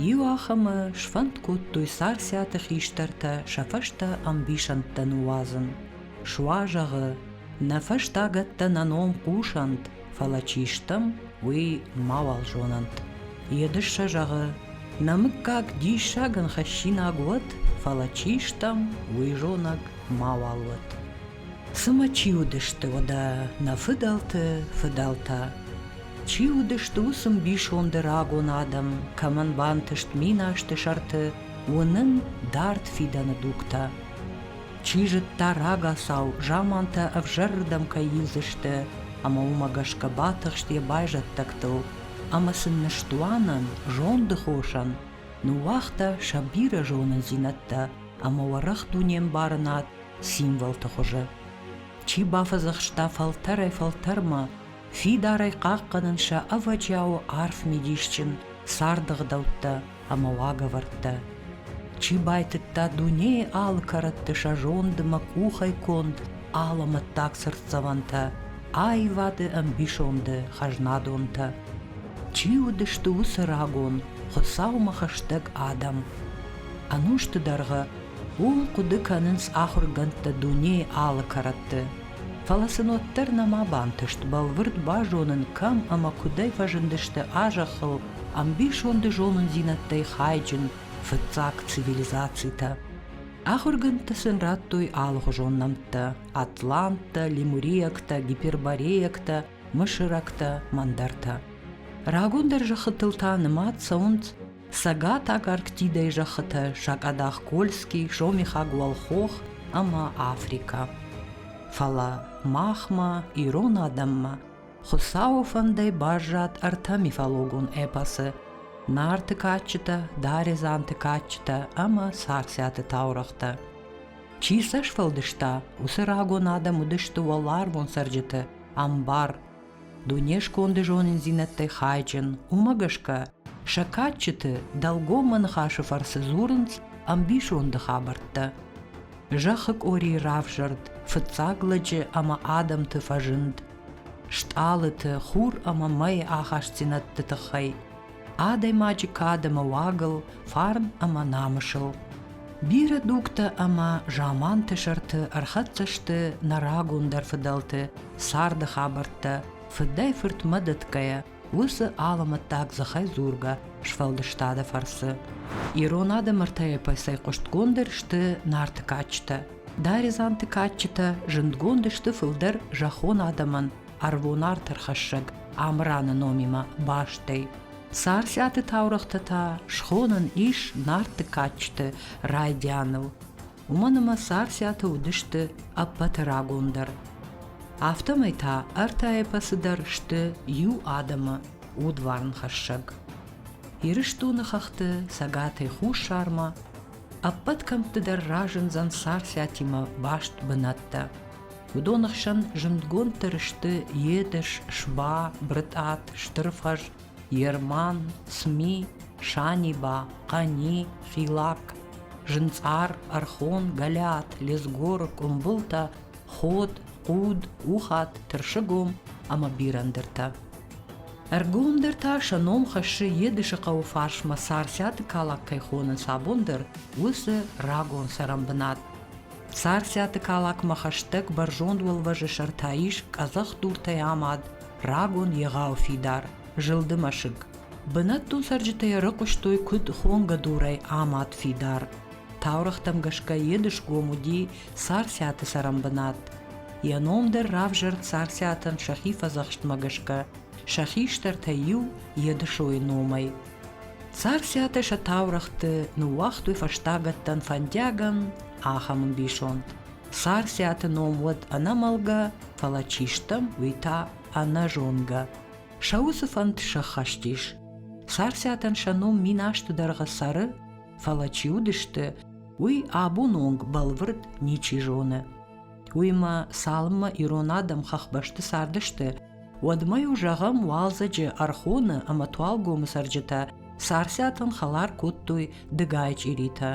Иу ахӕмы сфӕнд кодтой Царциаты хистӕртӕ сӕ фӕстӕ ӕмбисӕндтӕ ныууадзын. Суа зӕгъы, нӕ фӕстагӕттӕ нӕ ном хъусӕнт, фӕлӕ чи стӕм, уый мауал зонӕнт. Едыссӕ зӕгъы, нӕ мыггаг диссагӕн хӕссинаг уӕд, фӕлӕ чи стӕм, уый зонӕг мауал уӕд. Цымӕ чи уыдысты уӕдӕ нӕ фыдӕлты фыдӕлтӕ? Чи уыдысты уыцы мбисонды рагон адӕм, кӕмӕн бантыст миназты сӕрты уынын дард фидӕны дугтӕ? Чи зыдта рагацау, замантӕ ӕвзӕрырдӕм кӕй ивдзысты, ӕмӕ уымӕ гӕсгӕ батыхст йӕ байзӕддӕгтыл ӕмӕ сын ныстуанӕн, зонды хосӕн ныууагъта сӕ бирӕ зонындзинӕдтӕ ӕмӕ уӕрӕх дунембарынад символты хуызы. Чи бафӕдзӕхста фӕлтӕрӕй-фӕлтӕрмӕ фидарӕй хъахъхъӕнын сӕ ӕвӕджиауы арф мидисджын царды гъдӕуттӕ ӕмӕ уагӕвӕрдтӕ. Чи байтыдта дунейы алы кӕрӕтты сӕ зондмӕ къухӕй конд алӕмӕттаг цыртдзӕвӕнтӕ, аивады ӕмбисонды хӕзнадонтӕ. Чи уыдысты уыцы рагон, Хуыцаумӕ хӕстӕг адӕм? Ӕнусты дӕргъы ууыл хъуыды кӕнынц ахуыргӕндтӕ дунейы алы кӕрӕтты. Фӕлӕ сын уӕддӕр нӕма бантыст бӕлвырд базонын, кӕм ӕмӕ куыдӕй фӕзындысты а зӕххыл ӕмбисонды зонындзинӕдтӕй хайджын фыццаг цивилизацитӕ. Ахуыргӕндтӕ сын радтой алыхуызон нӕмттӕ: атланттӕ, лемурийӕгтӕ, гиперборейӕгтӕ, мысырӕгтӕ, мандартӕ. Рагондӕр зӕххытыл та нымад цӕуынц Цӕгатаг Арктидӕйы зӕххытӕ, сакъадах Кольский, Сомихаг уӕлхох ӕмӕ Африкӕ. Фӕлӕ махмӕ, ирон адӕммӕ, Хуыцауы фӕндӕй баззад ӕртӕ мифологон эпосы: Нарты кадджытӕ, Даредзанты кадджытӕ ӕмӕ Царциаты таурӕгътӕ. Чи сӕ сфӕлдыста, уыцы рагон адӕм уыдысты уӕларвон цӕрджыты ӕмбар, дунесконды зонындзинӕдтӕй хайджын, уымӕ гӕсгӕ сӕ кадджыты дӕлгоммӕ ныхасы фӕрцы дзурынц ӕмбисонды хабӕрттӕ. Зӕххы къорийы равзӕрд, фыццаг лӕджы ӕмӕ адӕмты фӕзынд, стъалыты, хур ӕмӕ мӕйы ахастдзинӕдты тыххӕй, адӕймаджы кад ӕмӕ уагыл, фарн ӕмӕ намысыл. Бирӕ дугтӕ ӕмӕ заманты сӕрты ӕрхӕццӕ сты нӕ рагондӕр фыдӕлты царды хабӕрттӕ фыдӕй-фыртмӕ дӕтгӕйӕ, уыцы алӕмӕттаг дзыхӕй дзургӕ сфӕлдыстады фӕрцы. Ирон адӕм ӕртӕ эпосӕй хъуыстгонддӕр сты Нарты кадджытӕ. Даредзанты кадджытӕ зындгонд сты фылдӕр зӕххон адӕмӕн ӕрвон арт ӕрхӕссӕг Амыраны номимӕ бастӕй. Царциаты таурӕгътӕ та схонӕн ис Нарты кадджыты райдианыл, уымӕн ӕмӕ Царциаты уыдысты ӕппӕты рагондӕр. Афтӕмӕй та ӕртӕ эпосы дӕр сты иу адӕмы удварнхӕссӕг. Ирыстоны хӕхты цӕгатӕй хуссармӕ ӕппӕт кӕмтты дӕр разындзӕн Царциатимӕ баст бынӕттӕ. Уыдон хсӕн зындгонддӕр сты Едыс, Сба, Брытъат, Стырфӕз, Ерман, Цми, Саниба, Хъӕни, Хилак, Зынцъар, Ӕрхон, Гӕлиат, Лезгор, Къуымбылтӕ, Ход, Хъуд, Ухат, Тырсыгом ӕмӕ бирӕ ӕндӕртӕ. Ӕргомдӕр та сӕ ном хӕссы Едысы хъӕуы фарсмӕ Царциаты калак кӕй хонынц абон дӕр, уыцы рагон цӕрӕнбынат. Царциаты калакмӕ хӕстӕг бӕрзонд уӕлвӕзы сӕртӕ ис къӕдзӕхдуртӕй амад рагон егъау фидар, зылды мӕсыг. Бынӕттон цӕрджытӕ йӕ рыхъуыстой куыд хонгӕ дурӕй амад фидар. Таурӕгътӕм гӕсгӕ Едысгом уыди Царциаты цӕрӕнбынат. Йӕ ном дӕр равзӕрд Царциатӕн сӕхи фӕдзӕхстмӕ гӕсгӕ, сӕ хистӕртӕй иу Едысойы номӕй. Царциатӕ сӕ таурӕгъты ныууагътой фӕстагӕттӕн фӕндиагӕн ахӕм ӕмбисонд: Царциаты ном уӕд ӕнӕмӕлгӕ, фӕлӕ чи стӕм, уый та ӕнӕзонгӕ. Сӕ уыцы фӕнд сӕххӕст ис. Царциатӕн сӕ ном мин азты дӕргъы цӕры, фӕлӕ чи уыдысты, уый абоны онг бӕлвырд ничи зоны. Уыимӕ цалынмӕ ирон адӕм хӕхбӕсты цардысты, уӕдмӕ-иу зӕгъӕм уалдзӕджы Ӕрхоны ӕмӕ Туалгомы цӕрджытӕ Царциатӕн хӕлар кодтой дыгай чъиритӕ.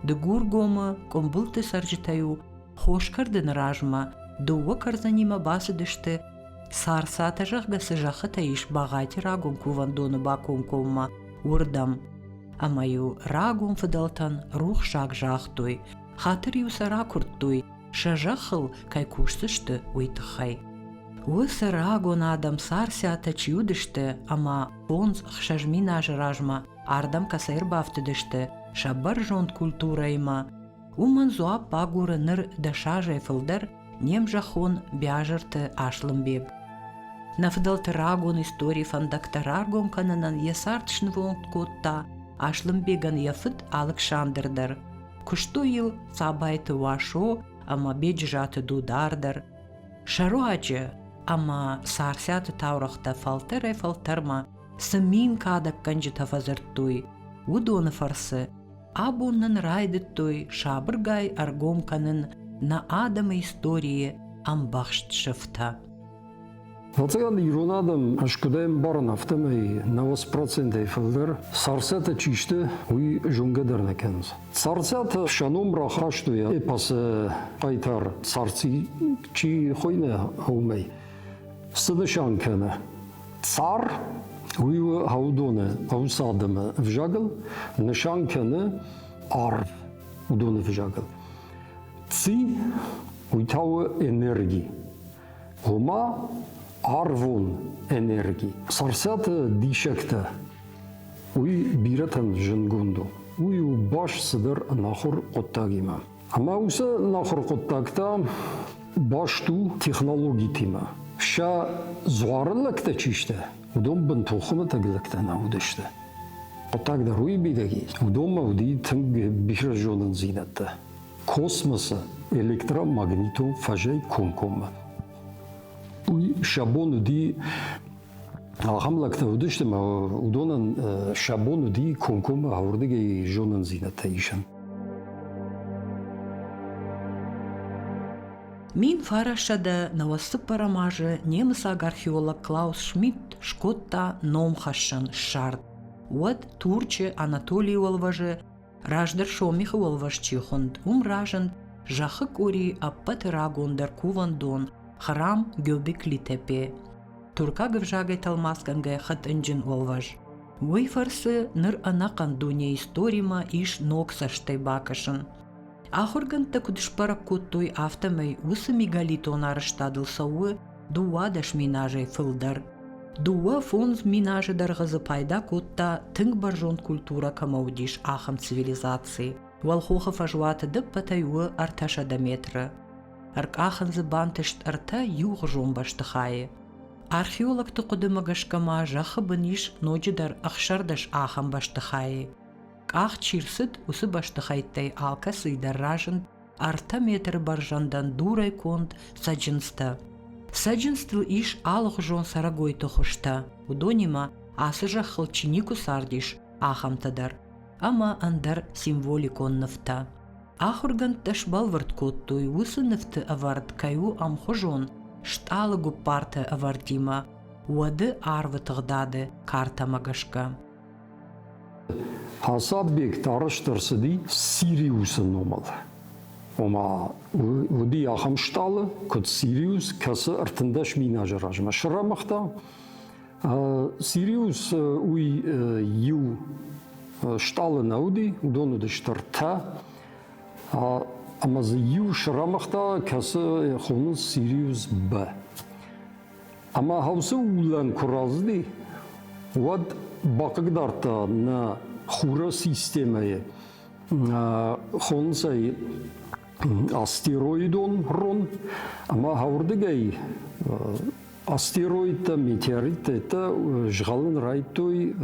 Дыгургомы, Къуымбылты цӕрджытӕ-иу хос кӕрдыны размӕ дыууӕ кӕрдзынимӕ бацыдысты Царцатӕ, зӕгъгӕ, цы зӕххытӕ ис Багъайты рагон кувӕндоны бакомкоммӕ, уырдӕм. ӕмӕ-иу рагон фыдӕлтӕн рухсаг загътой, хатыр-иу сӕ ракуырдтой, сӕ зӕххыл кӕй кусдзысты, уый тыххӕй. Уыцы рагон адӕм Царциатӕ чи уыдысты ӕмӕ 5-6 мин азы размӕ ардӕм кӕцӕй ӕрбафтыдысты сӕ бӕрзонд культурӕимӕ, уымӕн дзуапп агуры ныр дӕсазӕй фылдӕр не мзӕххон Биазырты Аслӕнбег. Нӕ фыдӕлты рагон историйы фӕндӕгтӕ раргом кӕнынӕн йӕ цард снывонд кодта Аслӕнбегӕн йӕ фыд Алыксандр дӕр. Куыстой йыл Цабайты Уасо ӕмӕ Беджызаты Дудар дӕр. Сӕ руаджы ӕмӕ Царциаты таурӕгътӕ фӕлтӕрӕй-фӕлтӕрмӕ цы мин кадӕггӕнджытӕ фӕдзырдтой, уыдоны фӕрцы абон нын райдыдтой сабыргай ӕргом кӕнын нӕ адӕмы историйы ӕмбӕхст сыфтӕ. Ӕцӕгӕн ирон адӕм ӕз куыд ӕмбарын, афтӕмӕй 90 процентӕй фылдӕр Царциатӕ чи сты, уый зонгӕ дӕр нӕ кӕнынц. Царциатӕ сӕ ном рахастой эпосы хъайтар Царци чи хуыйны, уымӕй. Цы нысан кӕны? Цар, уый у аудоны, ӕвцы адӕмы ӕвзагыл, нысан кӕны арв уыдоны ӕвзагыл. Ци, уый та у энерги. Ома арвон энерги. Царциаты диссӕгтӕ, уый бирӕтӕн зындгонд у. Уый у баст цыдӕр ӕнахуыр хъуыддагимӕ. Ӕмӕ уыцы ӕнахуыр хъуыддаг та баст у технологитимӕ. Сӕ дзуары лӕгтӕ чи сты, уыдон бынтон хуымӕтӕг лӕгтӕ нӕ уыдысты. Хъуыддаг дӕр уый мидӕг ис. Уыдонмӕ уыди тынг бирӕ зонындзинӕдтӕ. Космосы электромагнитон фӕзӕй комкоммӕ. Уый сӕ бон уыди ахӕм лӕгтӕ уыдысты ӕмӕ уыдонӕн сӕ бон уыди комкоммӕ уырдыгӕй зонындзинӕдтӕ исын. 1994 азы немыцаг археолог Клаус Шмидт скодта номхӕссӕн ссард. Уӕд Турчы Анатолийы уӕлвӕзы Раздӕр Сомихы уӕлвӕз чи хуынд, уым разынд зӕххы къорийы ӕппӕты рагондӕр кувӕндон храм Гёбекли-Тепе, туркаг ӕвзагӕй тӕлмацгӕнгӕ хытъынджын уӕлвӕз. Уый фӕрцы ныр ӕнӕхъӕн дунейы историмӕ ис ног цӕстӕй бакӕсын. Ахуыргӕндтӕ куыд сбӕрӕг кодтой, афтӕмӕй уыцы мегалитон арӕзтадыл цӕуы 12 мин азӕй фылдӕр. 2-5 мин азы дӕргъы дзы пайда кодта тынг бӕрзонд культурӕ кӕмӕ уыдис, ахӕм цивилизаци. Уӕлхохы фӕзуаты дыппӕтӕй у 300 метры. Ӕркъахын дзы бантыст ӕртӕ иугъуызон бӕстыхайы. Археологты хъуыдымӕ гӕсгӕ ма зӕххы бын ис ноджыдӕр 16 ахӕм бӕстыхайы. Къахт чи рцыд, уыцы бӕстыхӕйттӕй алкӕцыйы дӕр разынд ӕртӕ метры бӕрзӕндӕн дурӕй конд цӕджындзтӕ. Цӕджындзтыл ис алыхуызон цӕрӕгойты хуызтӕ, уыдонимӕ ацы зӕххыл чи никуы цардис, ахӕмтӕ дӕр, ӕмӕ ӕндӕр символикон нывтӕ. Ахуыргӕндтӕ сбӕлвырд кодтой, уыцы нывты ӕвӕрд кӕй у ӕмхуызон стъалы гуппарты ӕвӕрдимӕ, уӕды арвы тыгъдады картӕмӕ гӕсгӕ. Ацы объект арӕзт ӕрцыди Сириусы номыл. Ома уыди ахӕм стъалы, куыд Сириус, кӕцы 13 мин азы размӕ срӕмыгъта. Сириус уый иу стъалы нӕ уыди, уыдон уыдысты ӕртӕ. Ӕмӕ дзы иу срӕмыгъта, кӕцы хонынц Сириус Б. Ӕмӕ хаусы улӕн куы рацыди, уӕд бахъыгдардта нӕ хуры системӕйы хонынц ӕй астероидон рон ӕмӕ уырдыгӕй астероидтӕ, метеориттӕ згъӕлын райдыдтой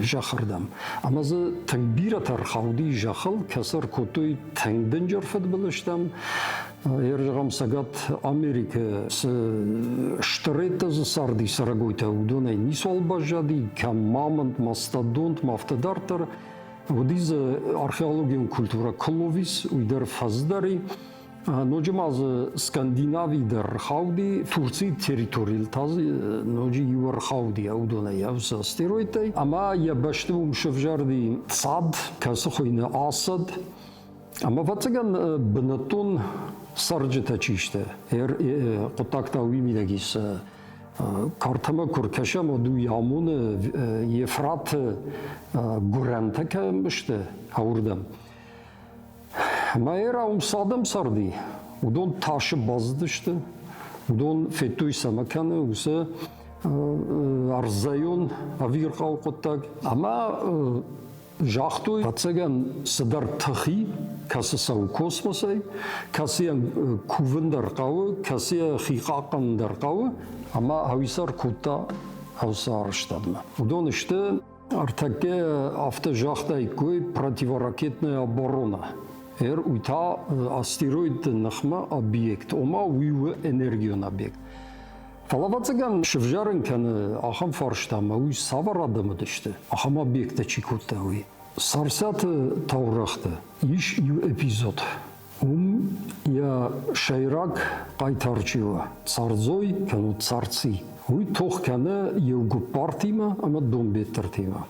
зӕххырдӕм. Ӕмӕ дзы тынг бирӕтӕ ӕрхауди зӕххыл, кӕцы ӕркодтой тынг дынджыр фыдбылызтӕм. Зӕгъӕм, Цӕгат Америкӕ цы стыреттӕ дзы царди цӕрӕгойтӕ, уыдонӕй ницуал баззади, кӕм мамонт, мастодонт, ма афтӕ дарддӕр. Уыди дзы археологион культурӕ Кловис, уый дӕр фӕздӕр и. Ноджы ма дзы Скандинави дӕр ӕрхауди, Турцийы территорийыл та дзы ноджы иу ӕрхауди уыдонӕй уыцы астероидтӕй. Ӕмӕ йӕ бӕсты уым сӕвзӕрди цад, кӕцы хуыйны Асад. Ӕмӕ ӕвӕццӕгӕн бынӕттон цӕрджытӕ чи сты, хъуыддаг та уый мидӕг ис. Картӕмӕ куы ркӕсӕм, уӕд уый амоны Ефраты гуырӕнтӕ кӕм сты, ауырдӕм. Мӕ уым цы адӕм царди, уыдон тасы базыдысты, уыдон федтой цӕмӕ кӕны уыцы ӕрдзӕйон ӕвирхъау хъуыддаг. Ӕмӕ загътой, ӕцӕгӕн цыдӕр тых и, кӕцы цӕуы космосӕй, кӕцыйӕн кувын дӕр хъӕуы, кӕцыйӕ хи хъахъхъӕнын дӕр хъӕуы, ӕмӕ ӕвисӕр кодта ӕвцы арӕзтадмӕ. Уыдон сты ӕртӕккӕ афтӕ загътаиккой противоракетная оборона. Эр уый та астероидты ныхмӕ объект, ома уый у энергион объект. Фӕлӕ, ӕвӕццӕгӕн, сывзӕрын кӕны ахӕм фарста, ӕмӕ уый цавӕр адӕм уыдысты, ахӕм объекттӕ чи кодта, уый. Царциаты таурӕгъты ис иу эпизод. Уым йӕ сӕйраг хъайтар чи у, Цардзой кӕнӕ Царци, уый тох кӕны еугуыппартимӕ ӕмӕ донбеттыртимӕ.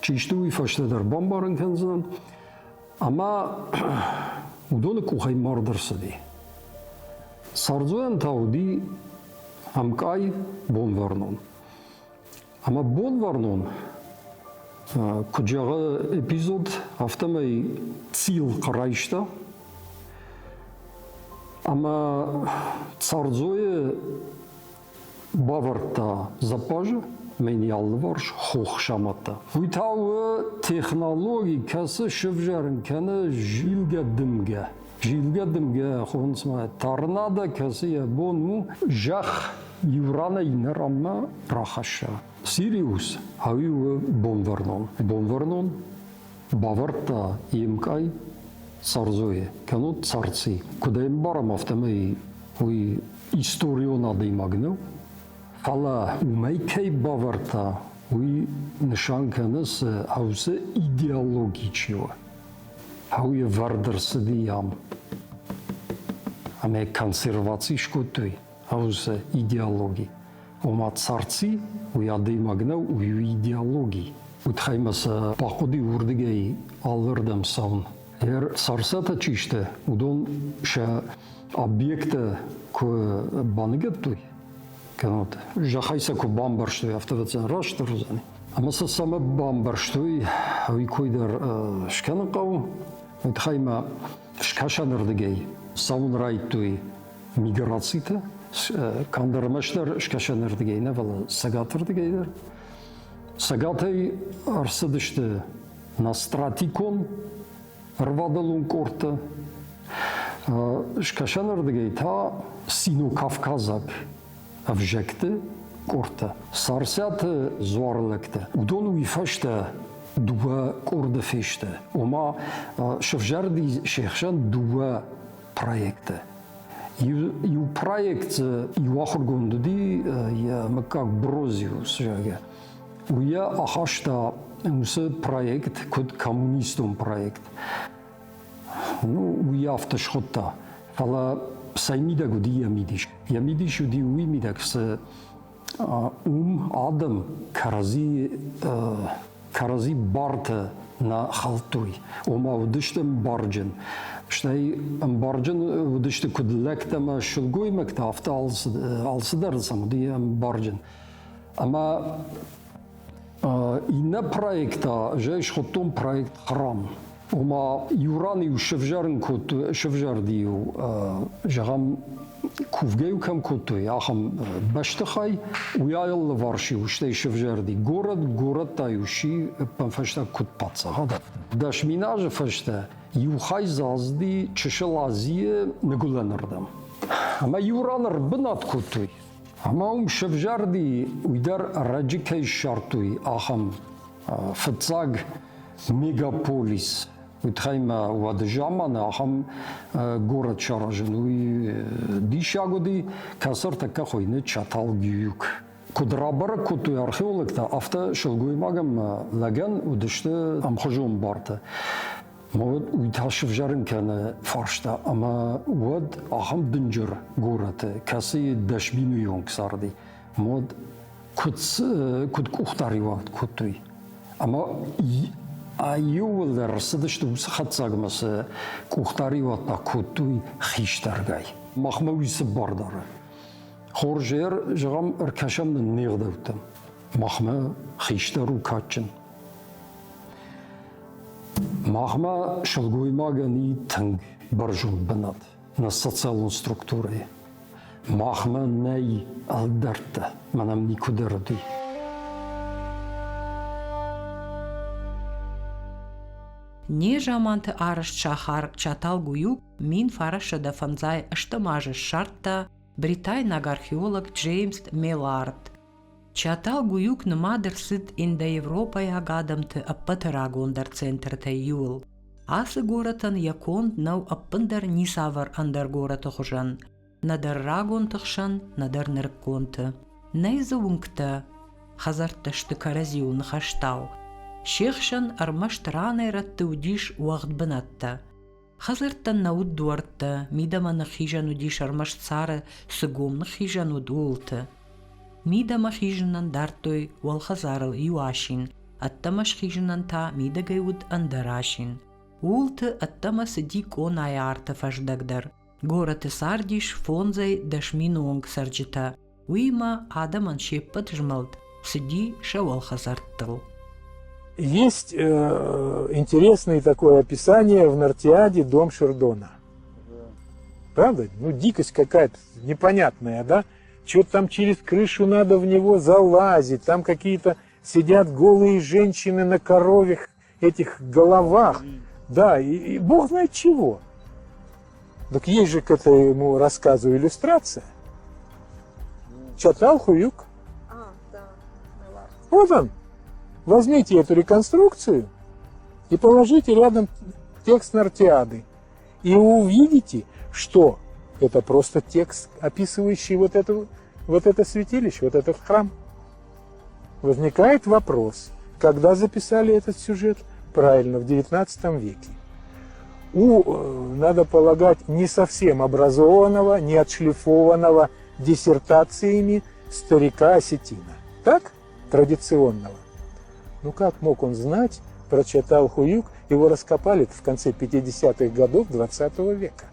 Чи сты, уый фӕстӕдӕр бамбарын кӕндзынӕн. Ӕмӕ уыдоны къухӕй мард ӕрцыди. Цардзойӕн та уыди ӕмкъай Бонвӕрнон. Ӕмӕ Бонвӕрнон, куыд зӕгъы эпизод, афтӕмӕй цилхъ райста ӕмӕ Цардзойы бавӕрдта запазы, мӕн алыварс хох самадта. Уый та у технологи, кӕцы сывзӕрын кӕны зилгӕ дымгӕ. Зилгӕ дымгӕ хонынц ма торнадо, кӕцы йӕ бон у зӕхх иу ранӕй иннӕ ранмӕ рахӕсса. Сириус ӕви у бонвӕрнон. Бонвӕрнон бавӕрдта йе мкъай Царзойы, кӕннод Царци. Куыд ӕй ӕмбарӕм, афтӕмӕй уый историон адӕймаг нӕу, фӕлӕ уымӕй кӕй бавӕрдта, уый нысан кӕны, цы ӕвзы идеологи чи у. Уый ӕвӕрд ӕрцыди ам. Ӕмӕ консерваци скодтой ӕвзы идеологи. Ома царци, уый адӕймаг нӕу, уый у идеологи. Уый тыххӕй мӕ сӕ бахъуыди уырдыгӕй алырдӕм цӕуын. Ӕр Царцатӕ чи сты, уыдон сӕ объекттӕ куы баныгӕдтой, кӕнӕ зӕххӕй сӕ куы бамбӕрстой, афтӕ ӕвӕццӕгӕн растдӕр уыдзӕни. Ӕмӕ сӕ цӕмӕ бамбӕрстой, уый кой дӕр скӕнын хъӕуы. Уый тыххӕй ма скӕсӕнырдыгӕй цӕуын райдыдтой миграцитӕ, канд ӕрмӕстдӕр скӕсӕнырдыгӕй нӕ, фӕлӕ цӕгатырдыгӕй дӕр. Цӕгатӕй ӕрцыдысты настратикон ӕрвадӕлон къордтӕ, скӕсӕнырдыгӕй та сино-кавказаг ӕвзӕгты къордтӕ. Царциаты дзуарылӕгтӕ, уыдон уый фӕстӕ дыууӕ къорды фесты. Ома сӕвзӕрди се хсӕн дыууӕ проекты. Иу проект дзы иу ахуыргонд уыди, йӕ мыггаг Брозиус, зӕгъгӕ. Уый йӕ ахаста уыцы проект куыд коммунистон проект. Ну, уый афтӕ схуыдта. Фӕлӕ цӕй мидӕг уыди йӕ мидис? Йӕ мидис уыди уый мидӕг, цы уым адӕм кӕрӕдзи кӕрӕдзи бартӕ нӕ хӕлдтой. Ома уыдысты ӕмбарджын. Стӕй ӕмбарджын уыдысты куыд лӕгтӕ ӕмӕ сылгоймӕгтӕ, афтӕ алцыдӕр сӕм уыди ӕмбарджын. Ӕмӕ иннӕ проект та ӕз ӕй схуыдтон проект «Храм». Ома иу ран-иу сывзӕрын кодтой, сывзӕрди-иу, зӕгъӕм, кувгӕ-иу кӕм кодтой, ахӕм бӕстыхай, уый алыварс-иу стӕй сывзӕрди город, город та-иу сси ӕппынфӕстаг куыд паддзахад, афтӕ. 10 000 азы фӕстӕ иу хай дзы азыди Чысыл Азийы ныгуылӕнырдӕм. Ӕмӕ иу ран ӕрбынат кодтой. Ӕмӕ уым сывзӕрди, уый дӕр ӕрӕджы кӕй ссардтой, ахӕм фыццаг мегаполис. Уый тыххӕй ма уӕды заманы ахӕм горӕт саразын, уый диссаг уыди, кӕцы ӕртӕккӕ хуыйны Чатал-Гююк. Куыд рабӕрӕг кодтой археологтӕ, афтӕ сылгоймаг ӕмӕ лӕгӕн уыдысты ӕмхуызон бартӕ. Уый та сывзӕрын кӕны фарста, ӕмӕ уӕд ахӕм дынджыр горӕты, кӕцыйы 10 000 онг царди, уӕд куыд, куыд къухдариуӕг кодтой. Ӕмӕ иууылдӕр ӕрцыдысты уыцы хатдзӕгмӕ, цы къухдариуӕг та кодтой хистӕргай. Махмӕ уый цы бар дары? Хорз ӕр, зӕгъӕм, ӕркӕсӕм нын не гъдӕуттӕм. Махмӕ хистӕр у кадджын. Махмӕ сылгоймагӕн и тынг бӕрзонд бынат нӕ социалон структурӕйы. Махмӕ нӕй ӕлдӕрттӕ, мӕнӕм никуыдӕр уыди. Незаманты арӕзт сахар Чаталгуюк 1958 азы ссардта бритайнаг археолог Джеймс Мелард. Чаталгуюк нымад ӕрцыд индоевропӕйаг адӕмты ӕппӕты рагондӕр центртӕй иуыл. Ацы горӕтӕн йӕ конд нӕу ӕппындӕр ницавӕр ӕндӕр горӕты хуызӕн, нӕдӕр рагонты хсӕн, нӕдӕр нырыкконты. Нӕй дзы уынгтӕ, хӕдзӕрттӕ сты кӕрӕдзиуыл ныхӕстау. Се хсӕн ӕрмӕст ранӕй-рӕтты уыдис уӕгъд бынӕттӕ. Хӕдзӕрттӕн нӕ уыд дуӕрттӕ, мидӕмӕ ныххизӕн уыдис ӕрмӕст цары цы гом ныххизӕн уыд, ууылты. Мидӕмӕ хизынӕн дардтой уӕлхӕдзарыл иу асин, ӕддӕмӕ схизынӕн та мидӕгӕй уыд ӕндӕр асин. Ууылты ӕддӕмӕ цыди къонайы арты фӕздӕг дӕр. Горӕты цардис фондзӕй 10 000 онг цӕрджытӕ, уыимӕ адӕмӕн се ппӕт змӕлд цыди сӕ уӕлхӕдзӕрттыл. Есть интересное такое описание в Нартиаде «Дом Шердона». Правда? Ну, дикость какая-то непонятная, да? Что-то там через крышу надо в него залазить, там какие-то сидят голые женщины на коровьих этих головах. Да, и бог знает чего. Так есть же к этому рассказу иллюстрация. Чатал Хуюк. А, да. Вот он. Возьмите эту реконструкцию и положите рядом текст Нартиады. И увидите, что это просто текст, описывающий вот это святилище, вот этот храм. Возникает вопрос, когда записали этот сюжет? Правильно, в XIX веке. У, надо полагать, не совсем образованного, не отшлифованного диссертациями старика Осетина. Так? Традиционного. Ну как мог он знать про Чатал-Хуюк? Его раскопали в конце 50-х годов 20 века.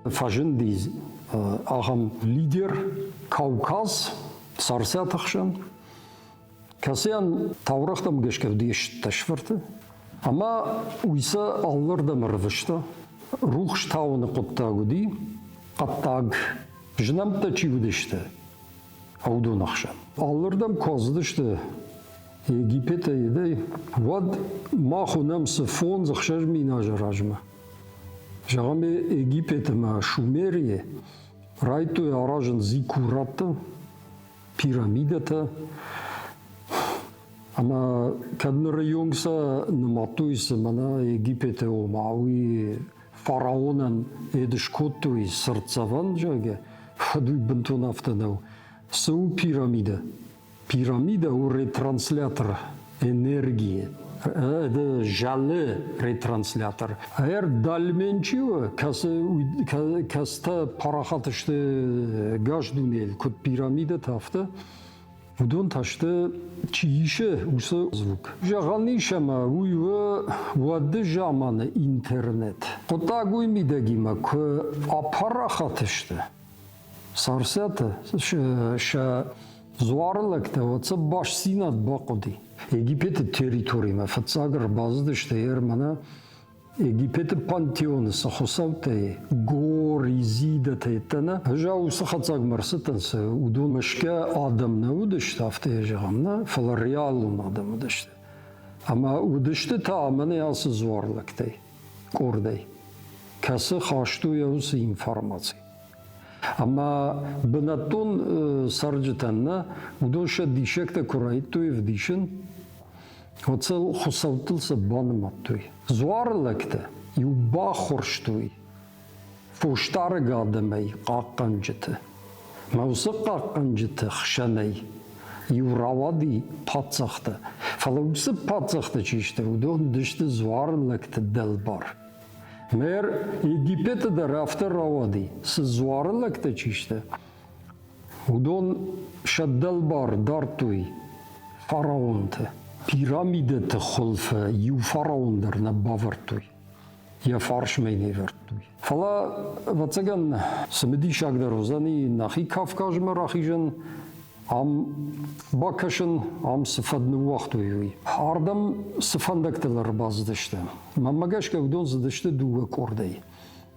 Фӕзынди ахӕм лидер Кавказ, Царциаты хсӕн, кӕцыйӕн таурӕгътӕм гӕсгӕ уыдис тӕсфырты, ӕмӕ уый сӕ алырдӕм ӕрвыста. Рухс тауыны хъуыддаг уыди, хъӕддаг знӕмттӕ чи уыдысты, уыдон ӕхсӕн. Алырдӕм куы ацыдысты Египетӕй едӕй, уӕд мах уынӕм цы 5-6 000 азы размӕ. Зӕгъӕм, Египет ӕмӕ Шумерийы райдыдтой аразын зиккураттӕ, пирамидӕтӕ. Ӕмӕ кӕд ныры онг сӕ нымадтой, цы мӕнӕ Египеты ома уый фараонӕн ед скодтой цыртдзӕвӕн, зӕгъгӕ, уӕд уый бынтон афтӕ нӕу. Цы у пирамидӕ? Пирамидӕ у ретранслятор энергии. Это зӕлы ретранслятор. Ӕрдӕлмен чи у, кӕцы кӕцытӕ парахат сты газ дунейыл, куыд пирамидӕтӕ, афтӕ, уыдон та сты, чи исы, уыцы звук. Зӕгъӕн ис, ӕмӕ уый у уӕды заманы интернет. Хъуыддаг уый мидӕгимӕ куы апарахат сты, Царциатӕ сӕ дзуары лӕгтӕ уӕд сӕ бастдзинад бахъуыди. Египеты территоримӕ фыццаг ӕрбацыдысты мӕнӕ Египеты пантеоны цы хуыцӕуттӕ Гор, Изидӕтӕ йедтӕ нӕ. Ӕз уыцы хӕцӕгмӕ ӕрцыдтӕн, цы уыдон мысгӕ адӕм нӕ уыдысты, афтӕ йӕ зӕгъӕм, нӕ, фӕлӕ реалон адӕм уыдысты. Ӕмӕ уыдысты та мӕнӕ ацы дзуарлӕгтӕй, къордӕй, кӕцы хастой уыцы информаци. Ӕмӕ бынӕттон цӕрджытӕн нӕ, уыдон сӕ диссӕгтӕ куы райдыдтой ӕвдисын, уӕд сӕ хуыцӕуттыл сӕ банымадтой. Дзуары лӕгтӕ иу баххуырстой фосдарӕг адӕмӕй хъахъхъӕнджыты. Мӕ уыцы хъахъхъӕнджыты хсӕнӕй иу рауади паддзӕхтӕ. Фӕлӕ уыцы паддзӕхтӕ чи сты, уыдон уыдысты дзуары лӕгты дӕлбар. Мэр Египеты дӕр афтӕ рауади, цы дзуары лӕгтӕ чи сты, Уыдон сӕ дӕлбар дардтой фараонты. Пирамидӕты хуылфы иу фараон дӕр нӕ бавӕрдтой, йӕ фарсмӕ не вӕрдтой. Фӕлӕ, ӕвӕццӕгӕн, цымыдисагдӕр уыдзӕни нӕхи Кавказмӕ рахизын, ам бакӕсын, ам цы фӕд ныууагътой, уый. Ардӕм цы фӕндӕгтыл ӕрбацыдысты, мӕнмӕ гӕсгӕ уыдон цыдысты дыууӕ къордӕй.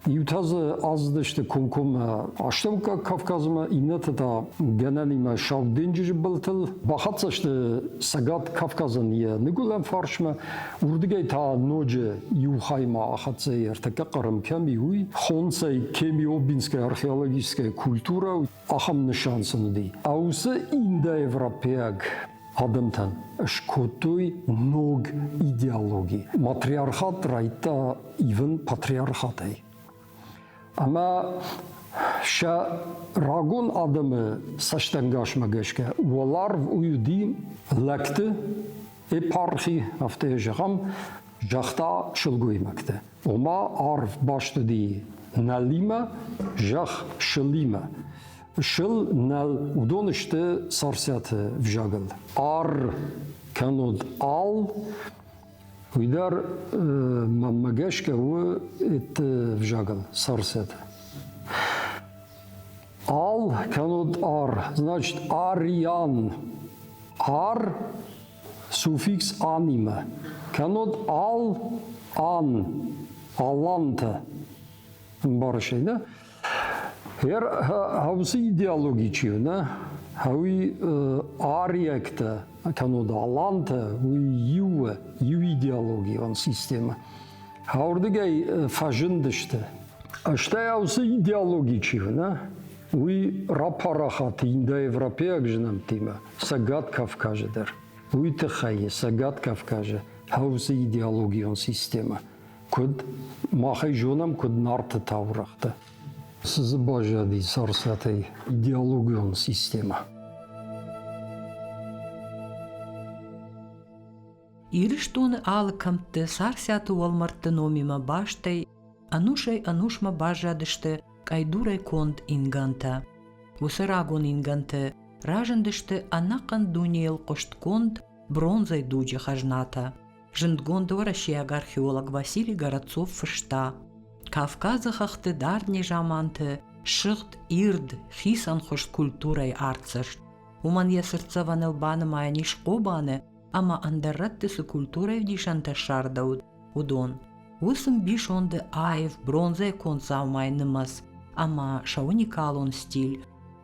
Иутӕ дзы ацыдысты комкоммӕ Астӕуккаг Кавказмӕ, иннӕтӕ та гӕнӕнимӕ Сау денджызы былтыл. Бахӕццӕ сты Цӕгат Кавказӕн йӕ ныгуылӕн фарсмӕ, уырдыгӕй та ноджы иу хаймӕ ахӕццӕ и ӕртӕккӕ Хъырым кӕм и, уый. Хонцӕй Кемиобинская археологическая культура, ахӕм нысан сын уыди. А уыцы индоевропейаг адӕмтӕн скодтой ног идеологи. Матриархат райдта ивын патриархатӕй. Ӕмӕ сӕ рагон адӕмы цӕстӕнгасмӕ гӕсгӕ уӕларв уый уыди лӕгты епархи, афтӕ йӕ зӕгъӕм, загъта сылгоймӕгты. Ома арв баст уыди нӕлимӕ, зӕхх сылимӕ. Сыл, нӕл, уыдон сты Царциаты взагыл. Ар кӕнод ал, уый дӕр мӕнмӕ гӕсгӕ у этты взагыл, Царциаты. Ал кӕнод ар, значит ариан. Ар суффикс анимӕ. Кӕнод ал, ан, алантӕ. Ӕмбарыс ӕй, нӕ? Гъер уыцы идеологи чи у, нӕ? Уый ариӕгтӕ, кӕннод алантӕ, уый иу, иу идеологион системӕ. Уырдыгӕй фӕзындысты. Стӕй уыцы идеологи чи у, нӕ? Уый рапарахат индоевропейаг знӕмттимӕ Цӕгат Кавказы дӕр. Уый тыххӕй Цӕгат Кавказы уыцы идеологион системӕ. Куыд мах ӕй зонӕм, куыд Нарты таурӕгътӕ. Цы дзы баззади Царциатӕй идеологион системӕ? Ирыстоны алы кӕмтты Царциаты уӕлмӕрдты номимӕ бастӕй ӕнусӕй-ӕнусмӕ баззадысты къӕйдурӕй конд ингӕнтӕ. Уыцы рагон ингӕнты разындысты ӕнӕхъӕн дунейыл хъуыстгонд бронзӕйы дуджы хӕзнатӕ. Зындгонд уӕрӕсейаг археолог Василий Городцов фыста: Кавказы хӕхты дард незаманты сыгъд ирд, хицӕнхуыз культурӕйы артдзӕст. Уымӕн йӕ цыртдзӕвӕныл банымайӕн ис Хъобаны ӕмӕ ӕндӕр рӕтты цы культурӕйы ӕвдисӕнтӕ ссардӕуыд, уыдон. Уыцы мбисонды аив бронзӕйы конд дзаумайы нымӕц ӕмӕ сӕ уникалон стиль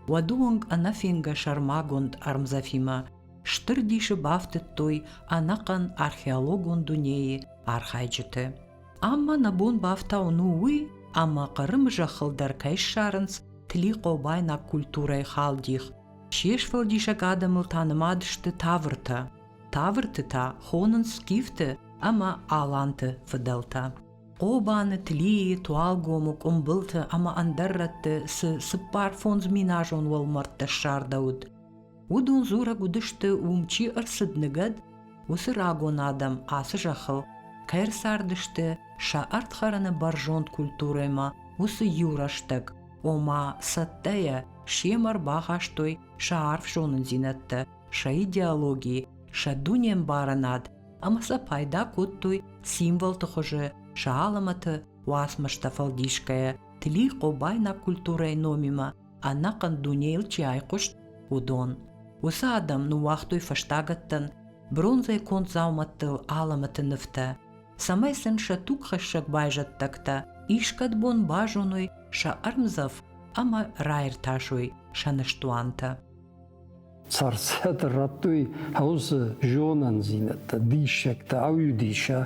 уӕды онг ӕнӕфенгӕ сӕрмагонд ӕрмдзӕфимӕ стыр дисы бафтыдтой ӕнӕхъӕн археологон дунейы архайджыты. Ам ма нӕ бон бафтауын у уый, ӕмӕ Хъырымы зӕххыл дӕр кӕй ссарынц тлихъобайнаг культурӕйы халдих, се сфӕлдисӕг адӕмыл та нымад сты тавртӕ. Таврты та хонынц скифты ӕмӕ аланты фыдӕлтӕ. Хъобаны, Тлийы, Туалгомы, Къуымбылты ӕмӕ ӕндӕр рӕтты цы 45 миназон уӕлмӕрдтӕ ссардӕуыд, Уыдон дзурӕг уыдысты, уым чи ӕрцыд ныгӕд, уыцы рагон адӕм ацы зӕххыл кӕй ӕрцардысты сӕ ӕрдхӕрӕны бӕрзонд культурӕимӕ уыцы иу рӕстӕг, ома цӕттӕйӕ семӕ ӕрбахастой сӕ арф зонындзинӕдтӕ, сӕ идеологи, сӕ дунембарынад ӕмӕ сӕ пайда кодтой символты хуызы сӕ алӕмӕты уацмыстӕ фӕлдисгӕйӕ Тли-хъобайнаг культурӕйы номимӕ ӕнӕхъӕн дунейыл чи айхъуыст, уыдон. Уыцы адӕм ныууагътой фӕстагӕттӕн бронзӕйы конд дзаумӕттыл алӕмӕты нывтӕ, цӕмӕй сын сӕ тугхӕссӕг байзӕддӕгтӕ искӕд бон базоной сӕ ӕрмдзӕф ӕмӕ раиртасой сӕ ныстуантӕ. Царциатӕ радтой уыцы зонӕндзинӕдтӕ, диссӕгтӕ, ӕуиуди сӕ,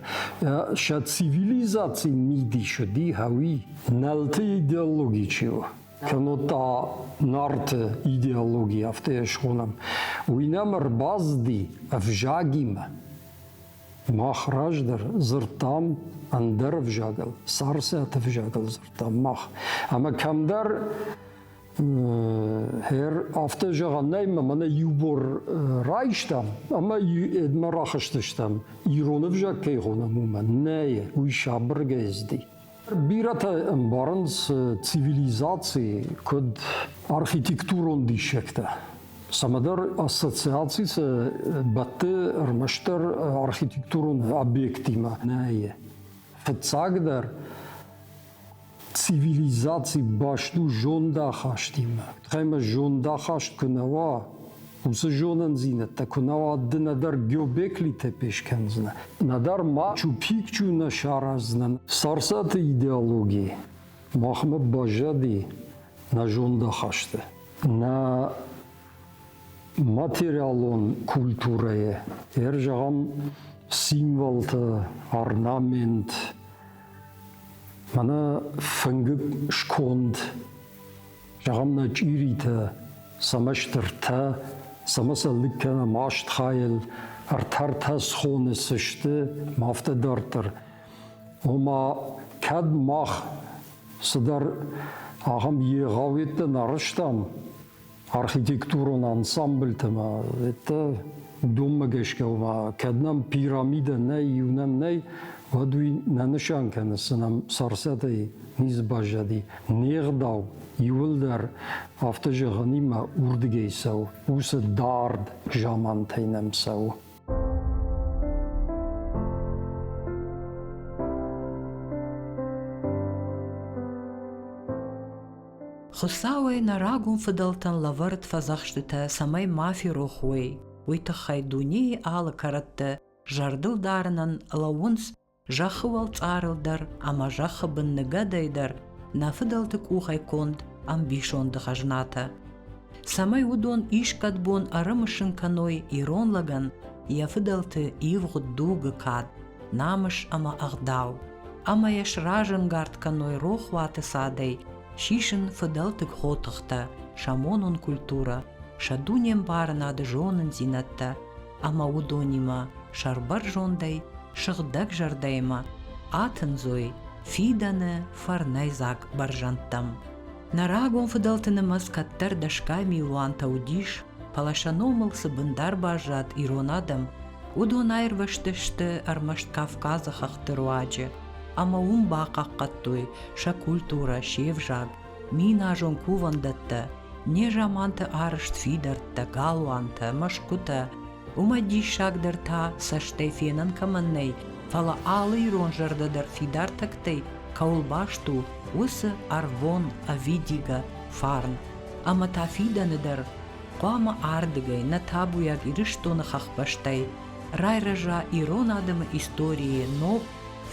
сӕ цивилизацийы мидис уыди, ӕуи нӕлты идеологи чи у, кӕннод та Нарты идеологи, афтӕ йӕ схонӕм, уый нӕм ӕрбацыди ӕвзагимӕ. Мах раздӕр дзырдтам ӕндӕр ӕвзагыл, Царциаты ӕвзагыл дзырдтам мах. Ӕмӕ кӕмдӕр Гъер афтӕ зӕгъӕн нӕй, мӕнӕ иу бор райстам ӕмӕ эдмӕ рахызтыстӕм, ирон ӕвзаг кӕй хонӕм, уымӕн. Нӕй, уый сабыргай зди. Бирӕтӕ ӕмбарынц цивилизаци куыд архитектурон диссӕгтӕ. Цӕмӕдӕр ассоциаци сӕ бӕтты ӕрмӕстдӕр архитектурон объектимӕ нӕй. Фыццагдӕр цивилизаци баст у зондахастимӕ. Ӕмӕ зондахаст куы нӕ уа, уыцы зонындзинӕдтӕ куы нӕ уа, ды нӕдӕр Гёбекли Тепе скӕндзынӕ, нӕдӕр Мачу-Пикчу нӕ сараздзынӕ. Царциаты идеологи махмӕ баззади нӕ зондахасты, нӕ материалон культурӕйы, ӕрзӕгъӕм, символтӕ, орнамент, мӕнӕ фынгы сконд, зӕгъӕм, нӕ чъиритӕ, цӕмӕ стыртӕ, цӕмӕ сӕ лыг кӕнӕм аст хайыл, ӕртӕ-ӕртӕ схоны цы сты, ма афтӕ дарддӕр. Ома, кӕд мах цыдӕр ахӕм егъауедтӕ нӕ арӕзтам, архитектурон ансамбльтӕ ма это уыдонмӕ гӕсгӕ, ома, кӕд нӕм пирамидӕ нӕй, иу нӕм нӕй, уӕд уый нӕ нысан кӕны, цы нӕм Царциатӕй ницы баззади. Не гъдау иуылдӕр афтӕ зӕгъынимӕ уырдыгӕй цӕуы, уыцы дард замантӕй нӕм цӕуы. Хуыцауӕй нӕ рагон фыдӕлтӕн лӕвӕрд фӕдзӕхстытӕ цӕмӕй ма ферох уой, уый тыххӕй дунейы алы кӕрӕтты зӕрдыл дарынӕн лӕууынц зӕххы уӕлцъарыл дӕр ӕмӕ зӕххы бын ныгӕдӕй дӕр нӕ фыдӕлты къухӕй конд ӕмбисонды хӕзнатӕ. Цӕмӕй уыдон искӕд бон ӕрымысын кӕной ирон лӕгӕн йӕ фыдӕлты ивгъуыд дугы кад, намыс ӕмӕ ӕгъдау, ӕмӕ йӕ сразӕнгард кӕной рохуаты цадӕй сисын фыдӕлтыг хотыхтӕ, сӕ монон культурӕ, сӕ дунембарынады зонындзинӕдтӕ ӕмӕ уыдонимӕ сӕрбӕрзондӕй, сыгъдӕг зӕрдӕимӕ атындзой фидӕны фӕрнӕйдзаг бӕрзӕндтӕм. Нӕ рагон фыдӕлты нымӕц кӕддӕр дӕсгай милуантӕ уыдис, фӕлӕ сӕ номыл цы бындар баззад ирон адӕм, уыдон аирвӕзтысты ӕрмӕст Кавказы хӕхты руаджы ӕмӕ уым бахъахъхъӕдтой сӕ культурӕ, се взаг, миназон кувӕндӕттӕ, незаманты арӕзт фидӕрттӕ, галуантӕ, мӕсгуытӕ. Уымӕй диссагдӕр та цӕстӕй фенӕн кӕмӕн нӕй, фӕлӕ алы ирон зӕрдӕ дӕр фидар тӕгтӕй кӕуыл баст у, уыцы ӕрвон, ӕвидигӕ фарн. Ӕмӕ та фидӕны дӕр хъуамӕ ардыгӕй, нӕ табуйаг Ирыстоны хӕхбӕстӕй, райрӕза ирон адӕмы историйы ног,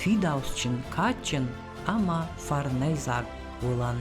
фидауцджын, кадджын ӕмӕ фӕрнӕйдзаг уылӕн.